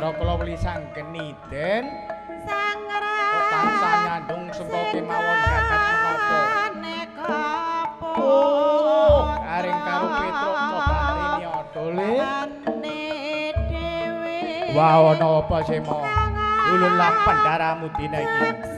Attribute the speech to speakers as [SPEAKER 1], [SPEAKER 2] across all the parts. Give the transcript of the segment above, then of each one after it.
[SPEAKER 1] Ndara kula Wlisanggeni Den. Kok tansah nyandung sengko kemawon gagat menapa. Oh, garing karo Petruk coba rini adole. Wah, ana apa semo? Ulun lah pendaramu dina iki.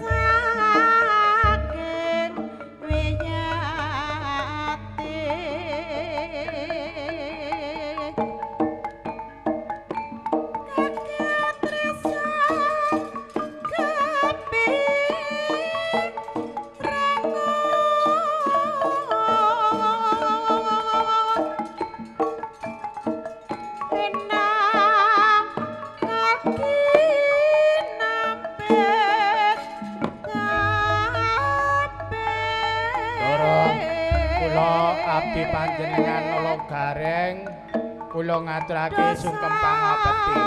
[SPEAKER 1] Kula ngaturake sungkem pangapeti.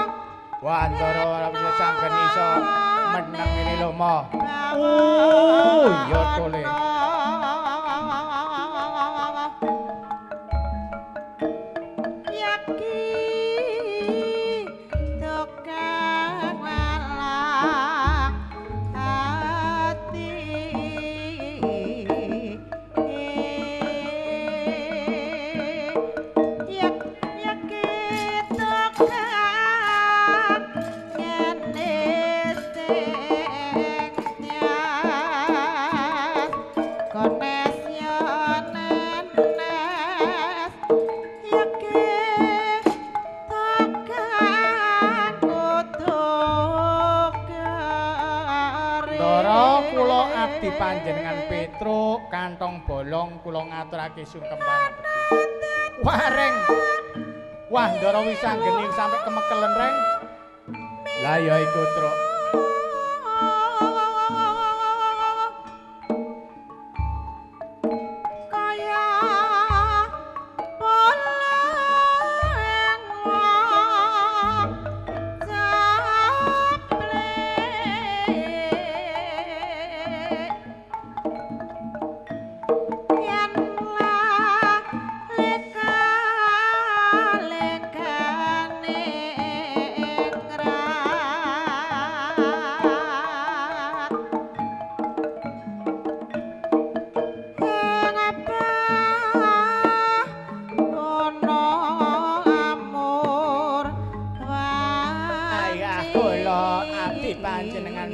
[SPEAKER 1] Wah, Ndara ora bisa sanggen iso meneng ngene lho, Mo. Oh, iya tole. Panjenengan Petruk kantong bolong kula ngaturake sungkem pangapeti. Wah, Reng. Wah, Ndara Wisanggeni sampe kemekelen, Reng. Lah ya iku, Truk.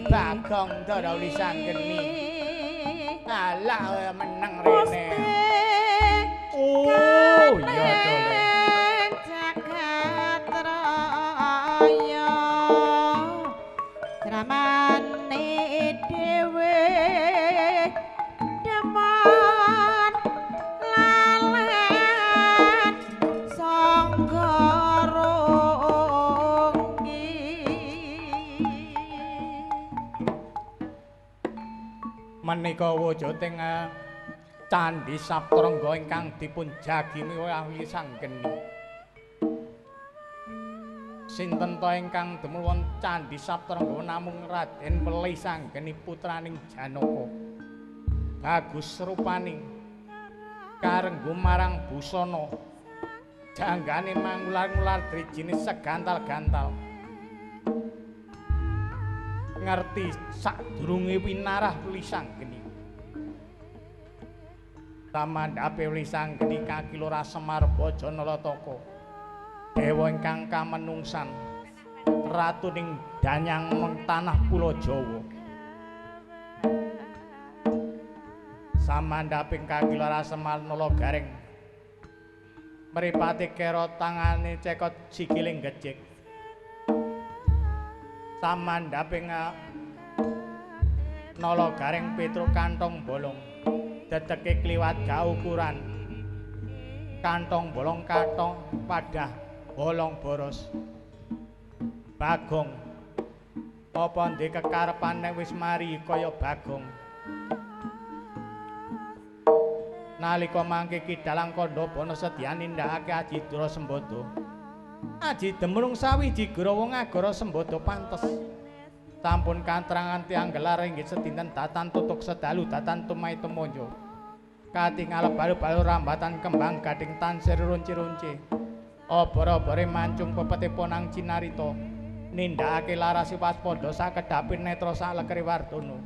[SPEAKER 1] Bagong Ndara Wisanggeni. Alah meneng rene. Oh, iya tole.
[SPEAKER 2] Jagat raya dramane dhewe demen lalen sangga runggi.
[SPEAKER 1] Menika wujuding Candhi Saptarangga ingkang dipun jagimi Wisanggeni. Sinten ta ingkang demel wonten Candhi Saptarangga namung Raden Wlisanggeni putraning Janaka. Bagus rupane karenggo marang busana. Janggane mangular-ngular drijine segantal-gantal. Ngerti sadurunge winarah Wlisanggeni. Samandhape Wlisanggeni kakilora Semar Baja Nalataka. Dewa ingkang kamenungsan, ratuning danyang tanah Pulo Jawa. Samandhaping kakilora Semar Nala Gareng. Mripate kera tangane cekot sikiling gejik. Samandhaping Nala Gareng Petruk kantong bolong. Dedeke kliwat gaukuran. Kantong bolong katong padah bolong boros. Bagong apa ndek kekarepan nek wis mari kaya Bagong. Nalika mangke Ki Dalang kandha bana sedyan nindakake aji dura sembada. Aji demrung sawiji grawa ngagara sembada pantes. Sampun katrangan tiyang gelar inggih sedinten datan tutuk sedalu datan tumai temonjo. Katingal balu-balu rambatan kembang gading tansir runci-runci. Obor-obore mancung pepete ponang cinarita. Nindakake larasi waspada sakedhapin netra salekri Wardana.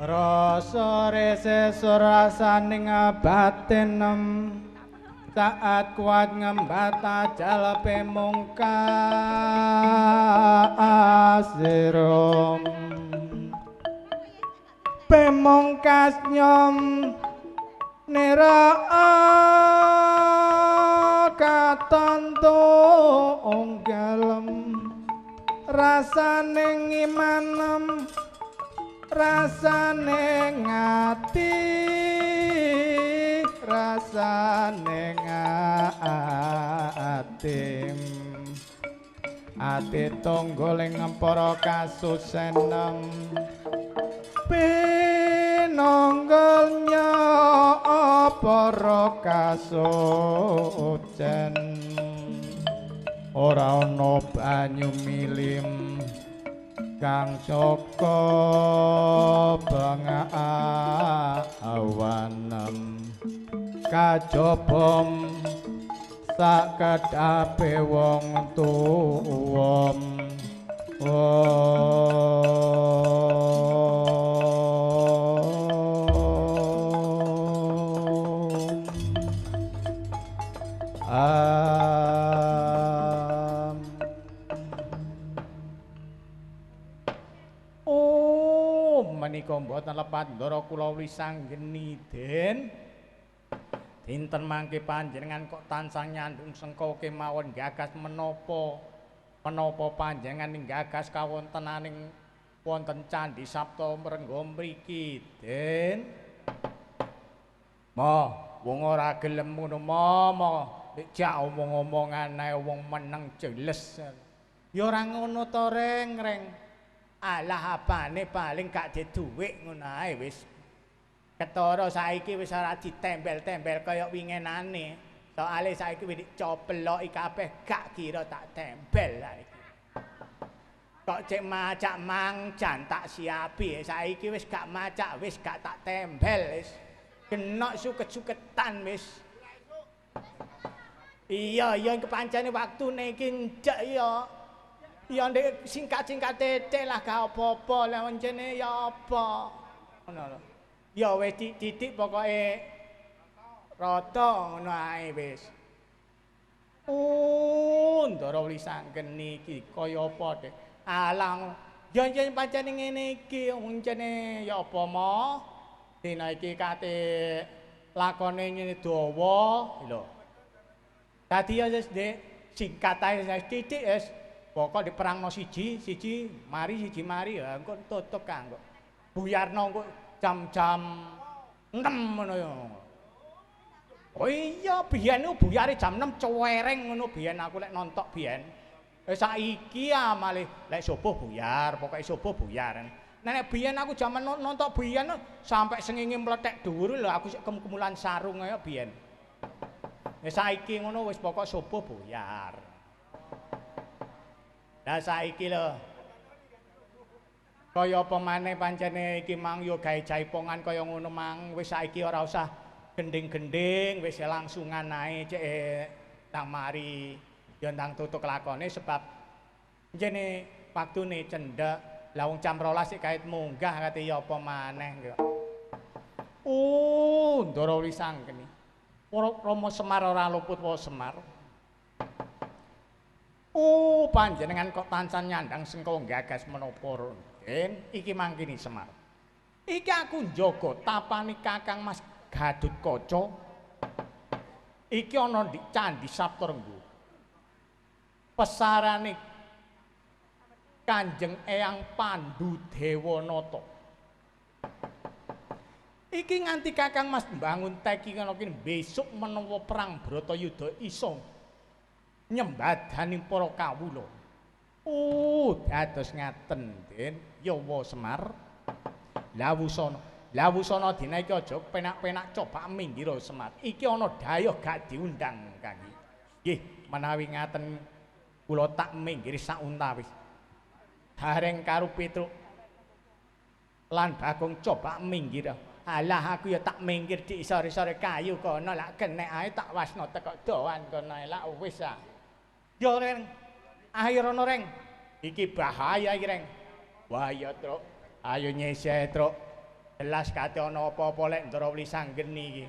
[SPEAKER 1] Rasa rese surasaning batinem saat kuat ngembat ajal pemungkas sirum pemungkas nyom nira katon tunggalem rasane ngimanem rasane ngati rasane ngati ati tangga ing para kasusenem pinonggolnya para kasucen ora ana banyu milim kang saka bengawanem kajaba sakedhape wong tuwa. Menika mboten lepat ndara kula wisanggeni Den. Dinten mangke panjenengan kok tansah nyandung sengka kemawon gagas menapa menapa panjenengan gagas kawontenaning wonten Candhi Sapta Mrengga mriki Den. Ma, wong ora gelem ngono ma, nek jak omong-omongan ae wong meneng jeles. Ya ora ngono to Reng, Reng. Alah apane paling gak duwe ngono ae wis. Ketara saiki wis ora ditembel-tembel kaya wingenane. Soale saiki wis dicopeloki kabeh gak kira tak tembel saiki. Kok cek macak mangjan tak siapi saiki wis gak macak wis gak tak tembel wis. Genok suket-suketan wis. Iya, iya kepancene waktune iki njek ya. Ya ndek singkat-singkat titik lah gak apa-apa, lah encene ya apa. Ngono lho. Ya wis titik pokoke rata ngono ae wis. Oh, Ndara Wlisanggeni iki kaya apa, Dik? Alang, ya yen pancene ngene iki, encene ya apa mo? Dina iki kate lakone ngene dawa lho. Dadi ya wis, Dik, singkat ae wis titik wis. Pokok diperangno siji, siji mari siji mari ya engko tutup kanggo. Buyarno engko jam-jam 6 ngono ya. Oh iya, biyen niku buyare jam 6 cewereng ngono biyen aku lek nontok biyen. Saiki ah malih lek subuh buyar, pokoke subuh buyar. Nek biyen aku jaman nontok biyen sampai sengenge mlethek dhuwur lho aku sik kem-kemulan sarung kaya biyen. Saiki ngono wis pokok subuh buyar. Lah saiki lho. Kaya apa maneh pancene iki mang yo gawe jaipongan kaya ngono mang wis saiki ora usah gending-gending wis langsungan ae cek ndang mari ya ndang tutuk lakone sebab jene waktune cendhek. Lah wong jam 12 sik kait munggah kate ya apa maneh kok. Oh, Ndara Wlisanggeni. Rama Semar ora luput wae Semar. Oh, panjenengan kok tansah nyandang sengko gagas menapa Raden? Iki mangkini Semar. Iki aku njaga tapane Kakang Mas Gatotkaca. Iki ana di Candhi Saptarenggo. Pesarane Kanjeng Eyang Pandu Dewanata. Iki nganti Kakang Mas mbangun teki ngono ki besok menawa perang Bratayuda iso nyembadani para kawula. Oh, dados ngaten, Den. Yawa Semar. Lah wusana, lah wusana dina iki aja penak-penak coba minggir Semar. Iki ana dayuh gak diundang, Kang. Nggih, menawi ngaten kula tak minggir sauntawis. Bareng karo Petruk lan Bagong coba minggir. Alah aku ya tak minggir di isor-isore kayu kono lak kenek ae tak wasno teko doan kono lak wis ah. Yo Reng. Ayo rono Reng. Iki bahaya iki Reng. Wah ya Truk. Ayo nyisih Truk. Jelas kate ana apa-apa lek Ndara Wlisanggeni iki.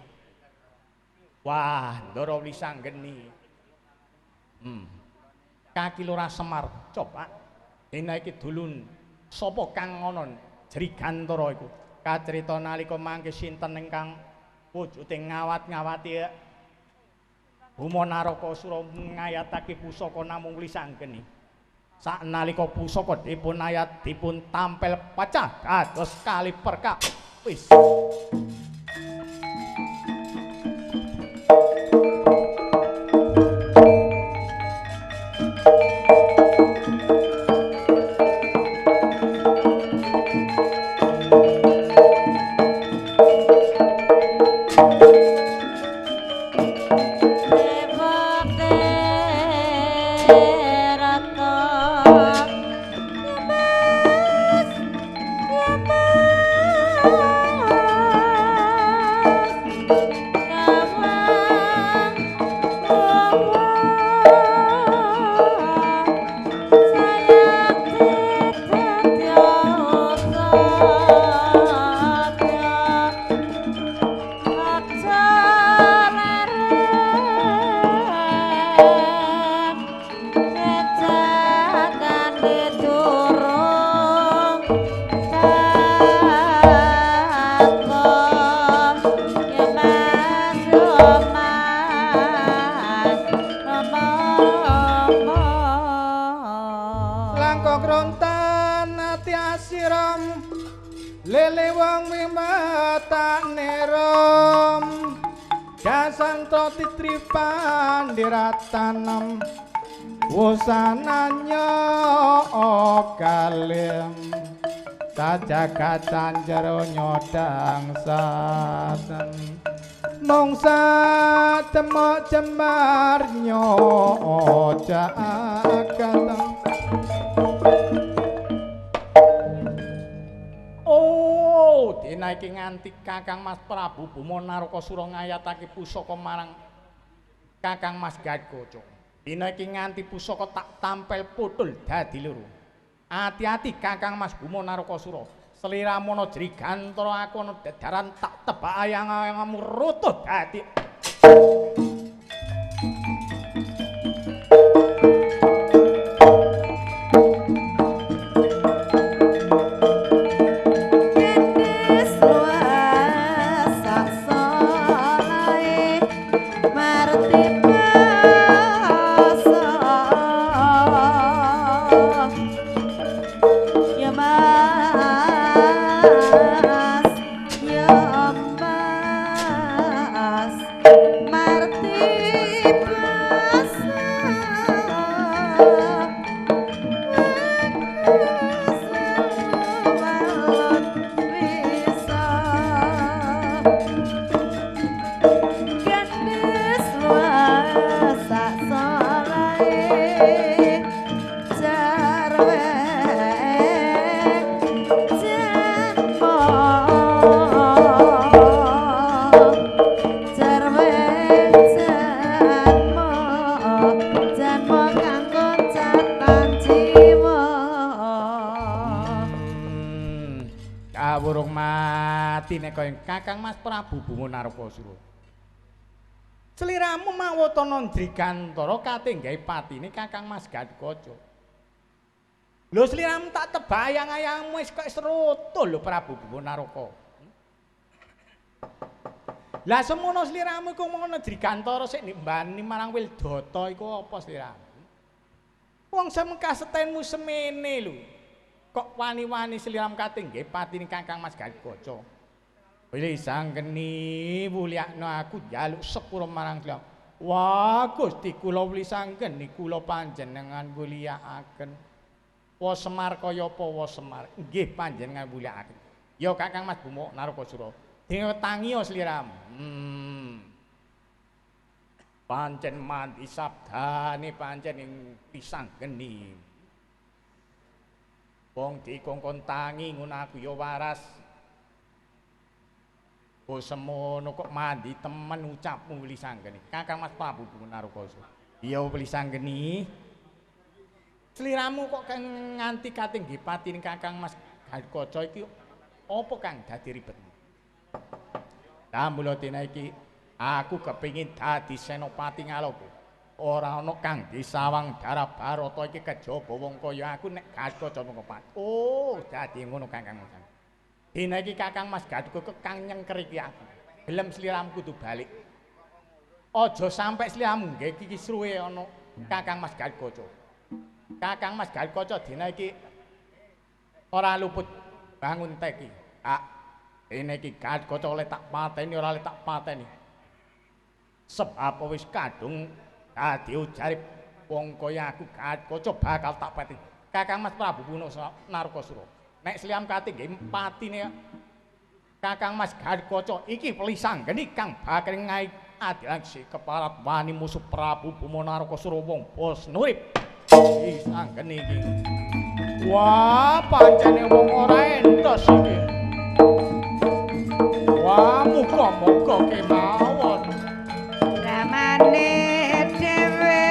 [SPEAKER 1] Wah, Ndara Wlisanggeni. Kaki Lurah Semar coba dina iki dulun sapa kang ana Jrigantara iku. Kacrita nalika mangke sinten ingkang wujude ngawat-ngawati Buma Narakasura ngayatake pusaka namung Wlisanggeni. Saknalika pusaka dipun ayat dipun tampil pecah kados kali perkak. Wis. Jagatan jero nyodang saten mongsa temok cemar nyojakatan. Oh, dina iki nganti Kakang Mas Prabu Buma Narakasura ngayatake pusaka marang Kakang Mas Gatotkaca. Dina iki nganti pusaka tak tampel putul dadi loro. Ati-ati Kakang Mas Buma Narakasura. Sliramu ana jrigantara aku ana dadaran tak tebak ayang-ayangmu rutuh dadi.
[SPEAKER 2] Gendis luas saksolae marti basa. Ya Mas, ya Mas, marti basa. Janma kanggo catan jiwa.
[SPEAKER 1] Kawurung mati nek kaya Kakang Mas Prabu Buma Narakasura. Sliramu mawatana Ndrigantara katinggahe patine Kakang Mas Gatotkaca. Lho sliramu tak tebak ayang-ayangmu wis kok srutul lho Prabu Buma Naraka. Lah semono sliramu iku ngono Ndrigantara sik ndek marang Wildata iku apa sliramu? Wong semkasetenmu semene lho. Kok wani-wani sliram katinggahe patine Kakang Mas Gatotkaca. Wili sanggeni wulyakno aku njaluk sepura marang sliram. Wah Gusti kula wili sanggeni kula panjenengan wulyakaken. Wa Semar kaya apa wa Semar? Nggih panjenengan wulyakaken. Ya Kakang Mas Buma Narakasura. Dene tangiya sliram. Pancen mandi sabdane pancen ing pisanggeni. Wong dikongkon tangi ngono aku ya waras. Oh semono kok mandi temen ucapmu Wili Sanggeni. Kakang Mas Prabu Buma Narakasura. Iya Wili Sanggeni. Sliramu kok nganti katinggi patine Kakang Mas Gatotkaca iki apa kang dadi ribetmu? Lah mula dina iki aku kepengin dadi senopati Ngaloka. Ora ana kang disawang darah Barata iki kejaba wong kaya aku nek Gatotkaca mung kepat. Oh, dadi ngono Kakang Mas. Dina iki Kakang Mas Gatotkaca kang nyengker iki aku. Gelem sliramu kudu balik. Aja sampe sliramu nggih iki kisruhe ana Kakang Mas Gatotkaca. Kakang Mas Gatotkaca dina iki ora luput bangun teki. Ah, dina iki Gatotkaca oleh tak pateni ora oleh tak pateni. Sebab wis kadung dadi ujare wong kaya aku Gatotkaca bakal tak pateni. Kakang Mas Prabu Buma Narakasura. Nek sliam katinggahe patine Kakang Mas Gatotkaca iki Wilisanggeni kang bakal ngai adilang si keparat wani musuh Prabu Buma Narakasura wong bos nurip. Wisanggeni iki. Wah, pancene wong ora entos iki. Wah, muga-muga kemawon.
[SPEAKER 2] Ramane dhewe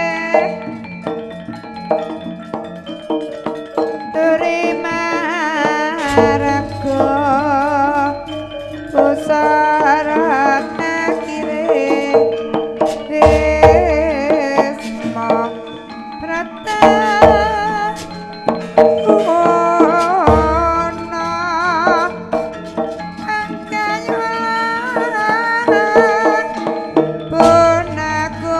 [SPEAKER 2] turi marga pusara akhire Bisma Brata Ana angkayulan Bonagung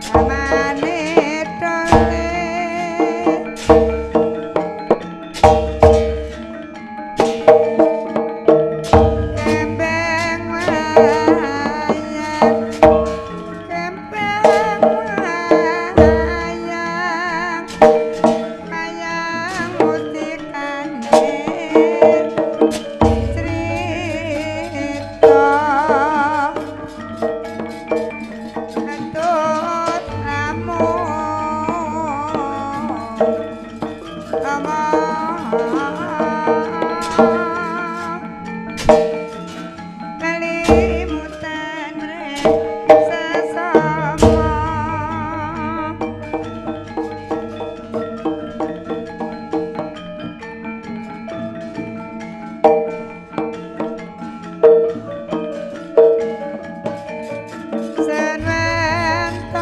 [SPEAKER 2] Amane tole kembang wayang, kembang wayang, wayang mustikane cerita Atut ramu ama kalimutan mrek sesama. Senwentara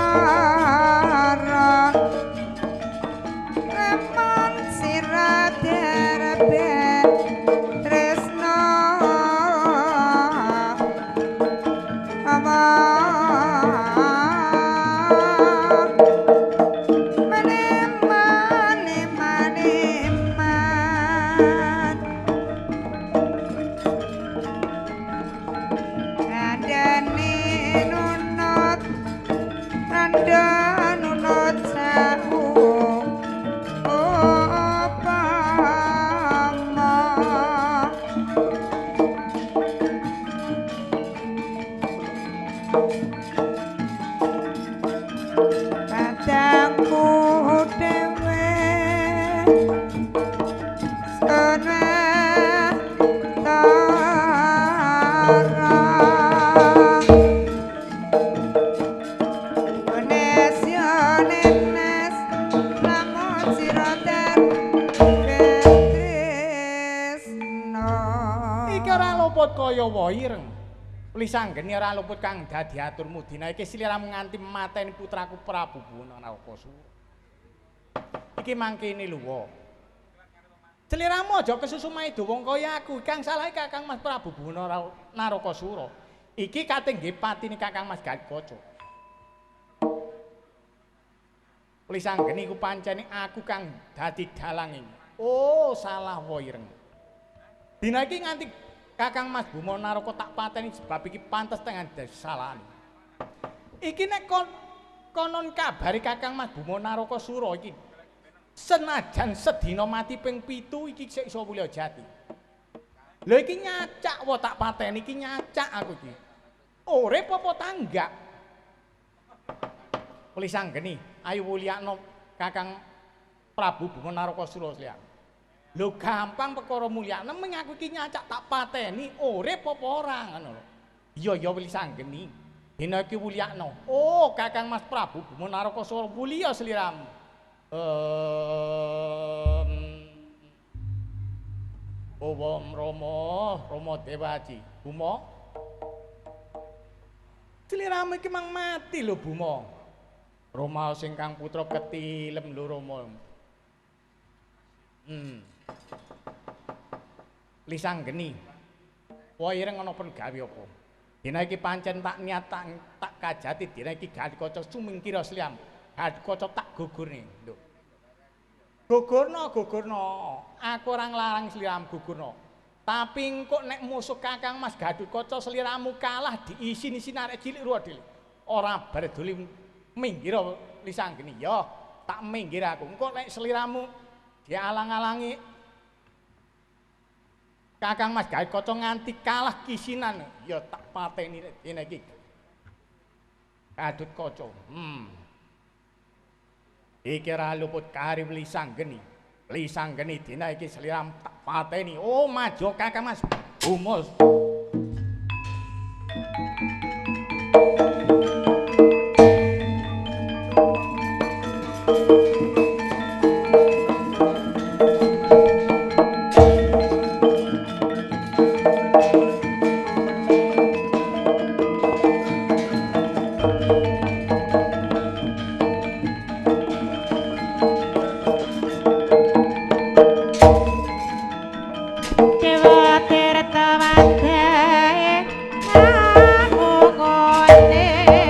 [SPEAKER 2] remon sira derbe tresna ama maneman maneman Randane nunut, randa nunut sau upama. Kadangku dhewe senwentara Ones yo nenes lamun sira tresna.
[SPEAKER 1] Iki ora luput kaya wa ireng. Lisanggeni ora luput kang dadi aturmu dina iki sliramu nganti mateni putraku Prabu Buwana Narakasura. Iki mangkene luwa. Sliramu aja kesusu maido wong kaya aku, kang salah Kakang Mas Prabu Buwana Narakasura. Iki kate nggih patine Kakang Mas Gatotkaca. Lisanggeni iku pancene aku kang dadi dalang iki. Oh, salah wa ireng. Dina iki nganti Kakang Mas Buma Naraka tak pateni sebab iki pantes tengan kesalahan. Iki nek konon kabare Kakang Mas Buma Naraka Sura iki senajan sedina mati ping 7 iki sik iso mulya jati. Lha iki nyacak wa tak pateni iki nyacak aku iki. Urip apa tanggak? Lisanggeni, ayo wulyakno Kakang Prabu Buma Naraka Sura liyan. Lho gampang perkara mulyakno ming aku iki nyacak tak pateni urip apa ora ngono lho. Iya ya Lisanggeni. Dina iki wulyakno. Oh, Kakang Mas Prabu Buma Narakasura mulya sliramu. Om Rama, Rama Dewaji. Buma. Sliramu iki mang mati lho Buma. Rama sing kang putra ketilem lho Rama. Lisanggeni. Wa ireng ana perlu gawe apa? Dina iki pancen tak niat tak kajati dina iki Gatotkaca sumingkira sliam. Gatotkaca tak gugurne. Lho. Gugurno, gugurno. Aku ora nglarang sliramu gugurno. Tapi engko nek musuh Kakang Mas Gatotkaca sliramu kalah diisin-isin arek cilik ruwa dhewe. Ora berduli minggir Lisanggeni. Ya, tak minggir aku. Engko nek sliramu dialang-alangi Kakang Mas Gatotkaca nganti kalah kisinan ya tak pateni dene iki. Gatotkaca. Iki ora luput kari Lisanggeni. Lisanggeni dina iki sliram tak pateni. Oh, maju Kakang Mas. Humus.
[SPEAKER 2] Dewa Tirta Wadae aku kone.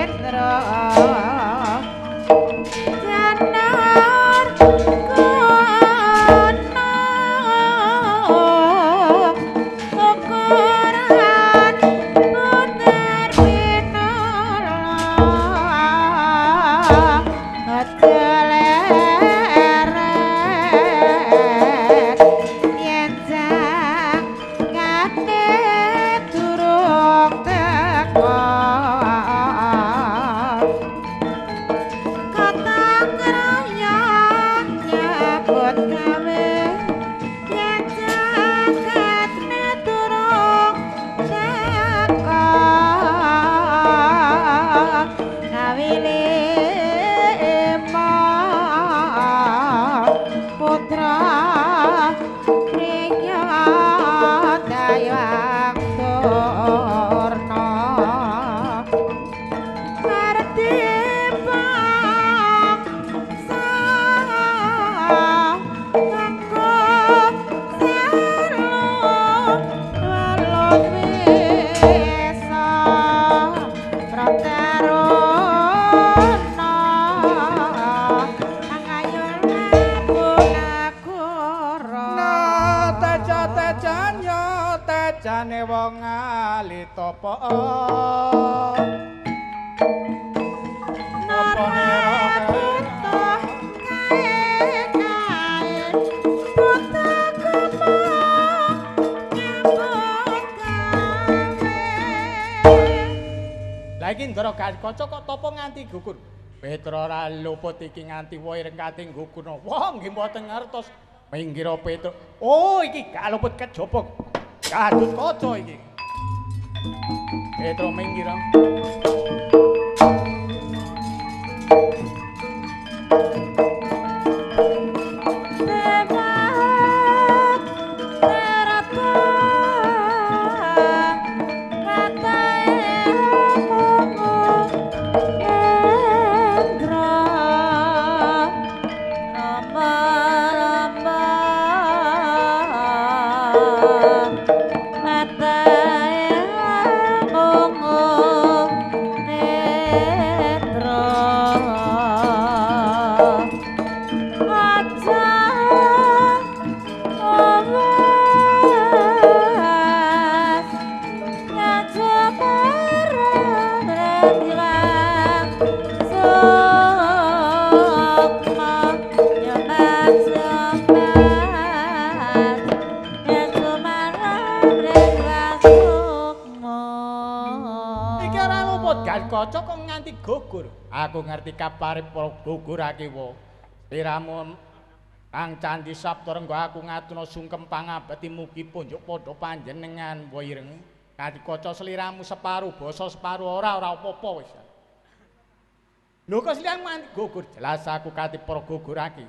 [SPEAKER 1] Tejane wong ali tapa Lah iki Ndara Gatotkaca kok tapa nganti gugur. Petra ora luput iki nganti wohe rengkate gugurna. Wah, nggih mboten ngertos. Minggir Petra. Oh, iki gak luput kejaba. Gatotkaca iki. Petra minggir. Kaca kok nganti gugur. Aku ngerti kabare para gugur akiwa. Sliramu kang Candhi Saptarengga aku ngatuna sungkem pangabekti mugi punjuk padha panjenengan wireng. Kanthi kaca sliramu separuh basa separuh ora ora apa-apa wis. Lho kok sliramu nganti gugur? Jelas aku kati para gugur aki.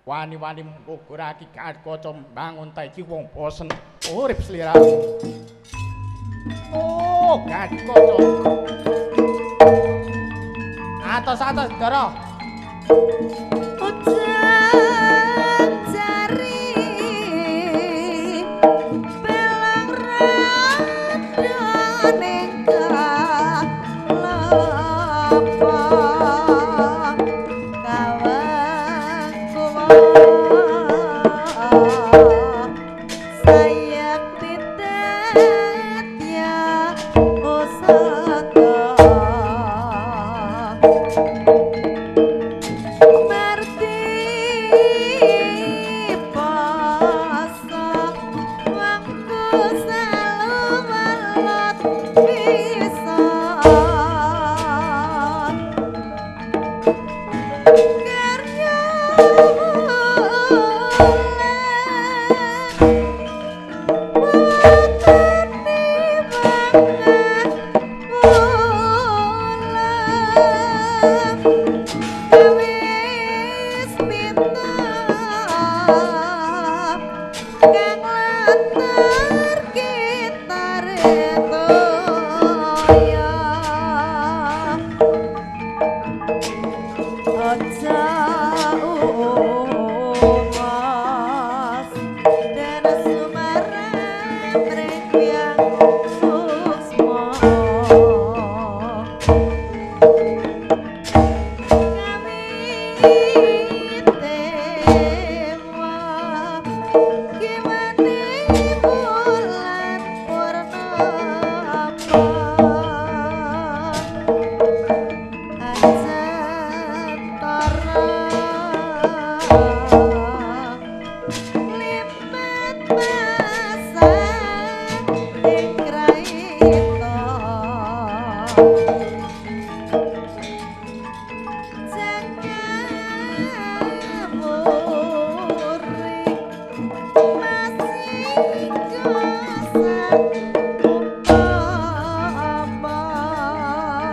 [SPEAKER 1] Wani-wani gugur aki kaca mbangun ta iki wong bosen urip sliramu. Oh, Gatotkaca. Atos-atos, Ndara.
[SPEAKER 2] Ujang jari belang rada ning kalapa kawang kuwa sayak titet ya usata.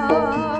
[SPEAKER 2] Lara.